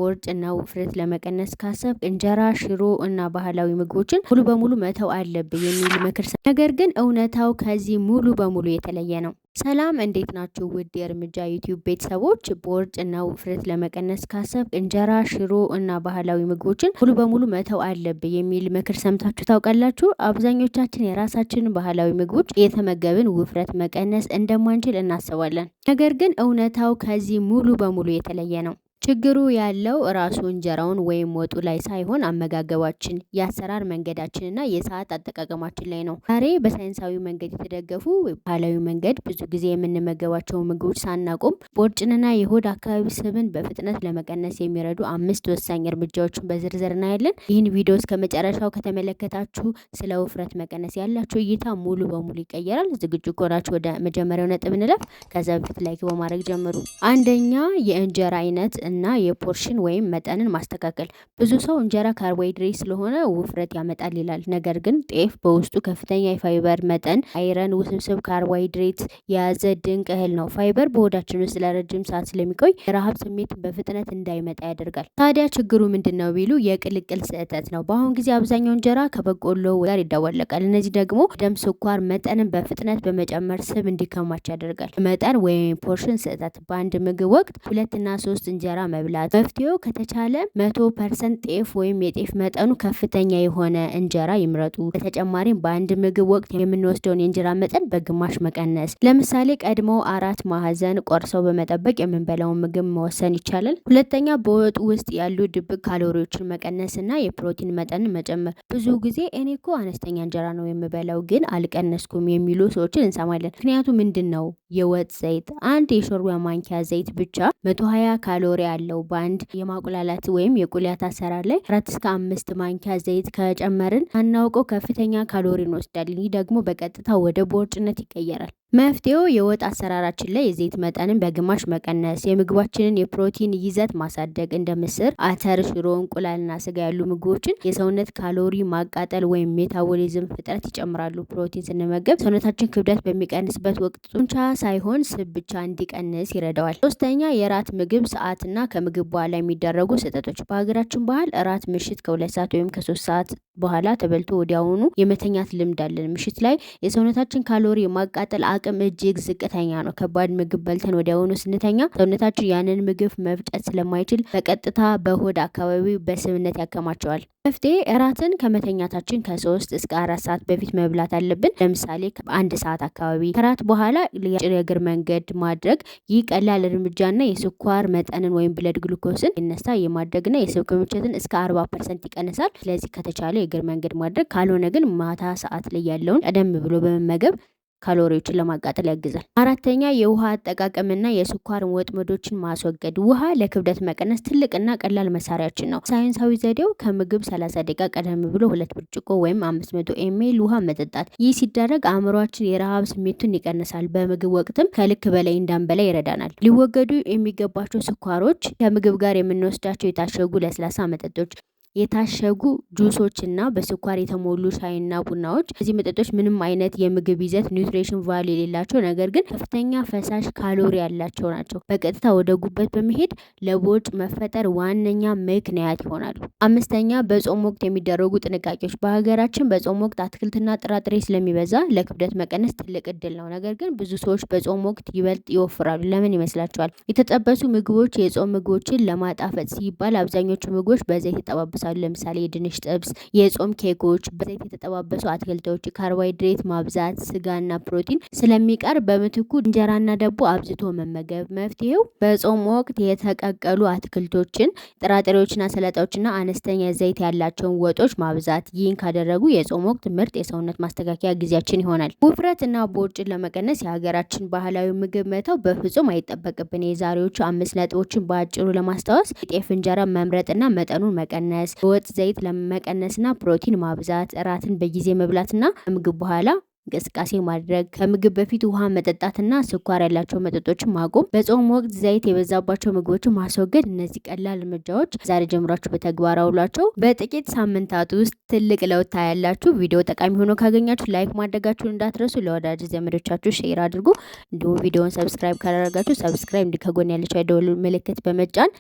ቦርጭና ውፍረት ለመቀነስ ካሰብክ እንጀራ፣ ሽሮ እና ባህላዊ ምግቦችን ሙሉ በሙሉ መተው አለብህ የሚል ምክር፣ ነገር ግን እውነታው ከዚህ ሙሉ በሙሉ የተለየ ነው። ሰላም፣ እንዴት ናችሁ? ውድ የእርምጃ ዩቲዩብ ቤተሰቦች፣ ቦርጭ እና ውፍረት ለመቀነስ ካሰብክ እንጀራ፣ ሽሮ እና ባህላዊ ምግቦችን ሙሉ በሙሉ መተው አለብህ የሚል ምክር ሰምታችሁ ታውቃላችሁ? አብዛኞቻችን የራሳችንን ባህላዊ ምግቦች እየተመገብን ውፍረት መቀነስ እንደማንችል እናስባለን። ነገር ግን እውነታው ከዚህ ሙሉ በሙሉ የተለየ ነው። ችግሩ ያለው ራሱ እንጀራውን ወይም ወጡ ላይ ሳይሆን አመጋገባችን፣ የአሰራር መንገዳችንና የሰዓት አጠቃቀማችን ላይ ነው። ዛሬ በሳይንሳዊ መንገድ የተደገፉ፣ ባህላዊ መንገድ ብዙ ጊዜ የምንመገባቸው ምግቦች ሳናቆም ቦርጭንና የሆድ አካባቢ ስብን በፍጥነት ለመቀነስ የሚረዱ አምስት ወሳኝ እርምጃዎችን በዝርዝር እናያለን። ይህን ቪዲዮ እስከ መጨረሻው ከተመለከታችሁ ስለ ውፍረት መቀነስ ያላችሁ እይታ ሙሉ በሙሉ ይቀየራል። ዝግጁ ከሆናችሁ ወደ መጀመሪያው ነጥብ እንለፍ። ከዛ በፊት like በማድረግ ጀምሩ። አንደኛ፣ የእንጀራ አይነት እና የ portion ወይም መጠንን ማስተካከል። ብዙ ሰው እንጀራ ካርቦሃይድሬት ስለሆነ ውፍረት ያመጣል ይላል። ነገር ግን ጤፍ በውስጡ ከፍተኛ የፋይበር መጠን፣ iron፣ ውስብስብ ካርቦሃይድሬት የያዘ ድንቅ እህል ነው። ፋይበር በሆዳችን ውስጥ ለረጅም ሰዓት ስለሚቆይ የረሃብ ስሜት በፍጥነት እንዳይመጣ ያደርጋል። ታዲያ ችግሩ ምንድን ነው ቢሉ የቅልቅል ስህተት ነው። በአሁን ጊዜ አብዛኛው እንጀራ ከበቆሎ ጋር ይደባለቃል። እነዚህ ደግሞ ደም ስኳር መጠንን በፍጥነት በመጨመር ስብ እንዲከማች ያደርጋል። መጠን ወይም portion ስህተት፣ በአንድ ምግብ ወቅት ሁለትና ሶስት እንጀራ መብላት። መፍትሄው ከተቻለ 100% ጤፍ ወይም የጤፍ መጠኑ ከፍተኛ የሆነ እንጀራ ይምረጡ። በተጨማሪም በአንድ ምግብ ወቅት የምንወስደውን የእንጀራ መጠን በግማሽ መቀነስ። ለምሳሌ ቀድሞ አራት ማዕዘን ቆርሰው በመጠበቅ የምንበላውን ምግብ መወሰን ይቻላል። ሁለተኛ፣ በወጡ ውስጥ ያሉ ድብቅ ካሎሪዎችን መቀነስ እና የፕሮቲን መጠንን መጨመር። ብዙ ጊዜ "እኔ እኮ አነስተኛ እንጀራ ነው የምበላው ግን አልቀነስኩም" የሚሉ ሰዎችን እንሰማለን። ምክንያቱ ምንድን ነው? የወጥ ዘይት። አንድ የሾርባ ማንኪያ ዘይት ብቻ 120 ካሎሪ አለው። በአንድ የማቁላላት ወይም የቁሊያት አሰራር ላይ 4 እስከ 5 ማንኪያ ዘይት ከጨመርን ሳናውቀው ከፍተኛ ካሎሪ እንወስዳለን። ይህ ደግሞ በቀጥታ ወደ ቦርጭነት ይቀየራል። መፍትሄው የወጥ አሰራራችን ላይ የዘይት መጠንን በግማሽ መቀነስ፣ የምግባችንን የፕሮቲን ይዘት ማሳደግ፣ እንደ ምስር፣ አተር፣ ሽሮ፣ እንቁላልና ስጋ ያሉ ምግቦችን የሰውነት ካሎሪ ማቃጠል ወይም metabolism ፍጥነት ይጨምራሉ። ፕሮቲን ስንመገብ ሰውነታችን ክብደት በሚቀንስበት ወቅት ጡንቻ ሳይሆን ስብ ብቻ እንዲቀንስ ይረዳዋል። ሶስተኛ፣ የራት ምግብ ሰዓትና ከምግብ በኋላ የሚደረጉ ስህተቶች። በሀገራችን ባህል እራት ምሽት ከ2 ሰዓት ወይም ከ3 ሰዓት በኋላ ተበልቶ ወዲያውኑ የመተኛት ልምድ አለን። ምሽት ላይ የሰውነታችን ካሎሪ የማቃጠል አቅም እጅግ ዝቅተኛ ነው። ከባድ ምግብ በልተን ወዲያውኑ ስንተኛ ሰውነታችን ያንን ምግብ መፍጨት ስለማይችል በቀጥታ በሆድ አካባቢ በስብነት ያከማቸዋል። መፍትሄ፣ እራትን ከመተኛታችን ከ3 እስከ 4 ሰዓት በፊት መብላት አለብን። ለምሳሌ 1 ሰዓት አካባቢ። ከራት በኋላ የአጭር የእግር መንገድ ማድረግ። ይህ ቀላል እርምጃና የስኳር መጠንን ወይም blood glucose ን ይነሳ የማድረግና የስብ ክምችትን እስከ 40% ይቀንሳል። ስለዚህ ከተቻለ የእግር መንገድ ማድረግ፣ ካልሆነ ግን ማታ ሰዓት ላይ ያለውን ቀደም ብሎ በመመገብ ካሎሪዎችን ለማቃጠል ያግዛል። አራተኛ፣ የውሃ አጠቃቀምና የስኳር ወጥመዶችን ማስወገድ። ውሃ ለክብደት መቀነስ ትልቅና ቀላል መሳሪያችን ነው። ሳይንሳዊ ዘዴው ከምግብ 30 ደቂቃ ቀደም ብሎ 2 ብርጭቆ ወይም 500 ml ውሃ መጠጣት። ይህ ሲደረግ አእምሯችን የረሃብ ስሜቱን ይቀንሳል። በምግብ ወቅትም ከልክ በላይ እንዳንበላ ይረዳናል። ሊወገዱ የሚገባቸው ስኳሮች፣ ከምግብ ጋር የምንወስዳቸው የታሸጉ ለስላሳ መጠጦች፣ የታሸጉ ጁሶች እና በስኳር የተሞሉ ሻይና ቡናዎች። እነዚህ መጠጦች ምንም አይነት የምግብ ይዘት nutrition value የሌላቸው ነገር ግን ከፍተኛ ፈሳሽ ካሎሪ ያላቸው ናቸው። በቀጥታ ወደ ጉበት በመሄድ ለቦርጭ መፈጠር ዋነኛ ምክንያት ይሆናሉ። አምስተኛ፣ በጾም ወቅት የሚደረጉ ጥንቃቄዎች። በሀገራችን በጾም ወቅት አትክልትና ጥራጥሬ ስለሚበዛ ለክብደት መቀነስ ትልቅ እድል ነው። ነገር ግን ብዙ ሰዎች በጾም ወቅት ይበልጥ ይወፍራሉ። ለምን ይመስላችኋል? የተጠበሱ ምግቦች። የጾም ምግቦችን ለማጣፈጥ ሲባል አብዛኞቹ ምግቦች በዘይት ይጠባበሳሉ። ለምሳሌ የድንች ጥብስ፣ የጾም ኬኮች፣ በዘይት የተጠባበሱ አትክልቶች፣ ካርቦሃይድሬት ማብዛት፣ ስጋና ፕሮቲን ስለሚቀር በምትኩ እንጀራና ዳቦ አብዝቶ መመገብ። መፍትሄው በጾም ወቅት የተቀቀሉ አትክልቶችን፣ ጥራጥሬዎችና ሰላጣዎችና አነስተኛ ዘይት ያላቸውን ወጦች ማብዛት። ይህን ካደረጉ የጾም ወቅት ምርጥ የሰውነት ማስተካከያ ጊዜያችን ይሆናል። ውፍረት እና ቦርጭን ለመቀነስ የሀገራችን ባህላዊ ምግብ መተው በፍጹም አይጠበቅብን። የዛሬዎቹ አምስት ነጥቦችን በአጭሩ ለማስታወስ፣ የጤፍ እንጀራ መምረጥና መጠኑን መቀነስ፣ ወጥ ዘይት ለመቀነስና ፕሮቲን ማብዛት፣ እራትን በጊዜ መብላትና ከምግብ በኋላ እንቅስቃሴ ማድረግ፣ ከምግብ በፊት ውሃ መጠጣትና ስኳር ያላቸው መጠጦችን ማቆም፣ በጾም ወቅት ዘይት የበዛባቸው ምግቦችን ማስወገድ። እነዚህ ቀላል እርምጃዎች ዛሬ ጀምራችሁ በተግባር አውሏቸው። በጥቂት ሳምንታት ውስጥ ትልቅ ለውጥ ታያላችሁ። ቪዲዮ ጠቃሚ ሆኖ ካገኛችሁ like ማድረጋችሁን እንዳትረሱ። ለወዳጅ ዘመዶቻችሁ share አድርጉ። እንዲሁም ቪዲዮውን subscribe ካላደረጋችሁ subscribe፣ እንዲ ከጎን ያለችው የደወል ምልክት በመጫን